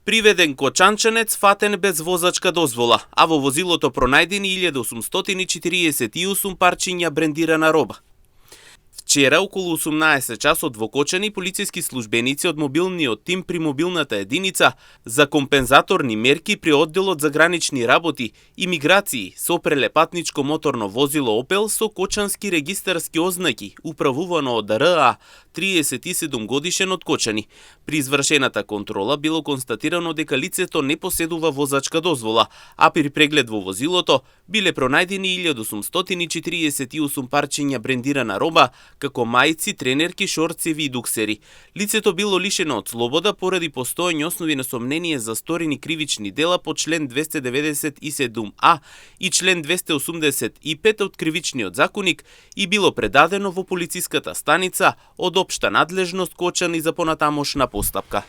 Приведен кочанчанец фатен без возачка дозвола, а во возилото пронајдени 1848 парчиња брендирана роба. Вчера, околу 18 часот во Кочани, полициски службеници од мобилниот тим при мобилната единица за компензаторни мерки при одделот за гранични работи и миграции сопреле патничко моторно возило Опел со кочански регистарски ознаки, управувано од РА 37 годишен од Кочани. При извршената контрола било констатирано дека лицето не поседува возачка дозвола, а при преглед во возилото биле пронајдени 1848 парчиња брендирана роба, како мајци, тренерки, шорцеви и дуксери. Лицето било лишено од слобода поради постоење основи на сомнение за сторени кривични дела по член 297а и член 285 од Кривичниот законник и било предадено во полициската станица од општа надлежност Кочани за понатамошна постапка.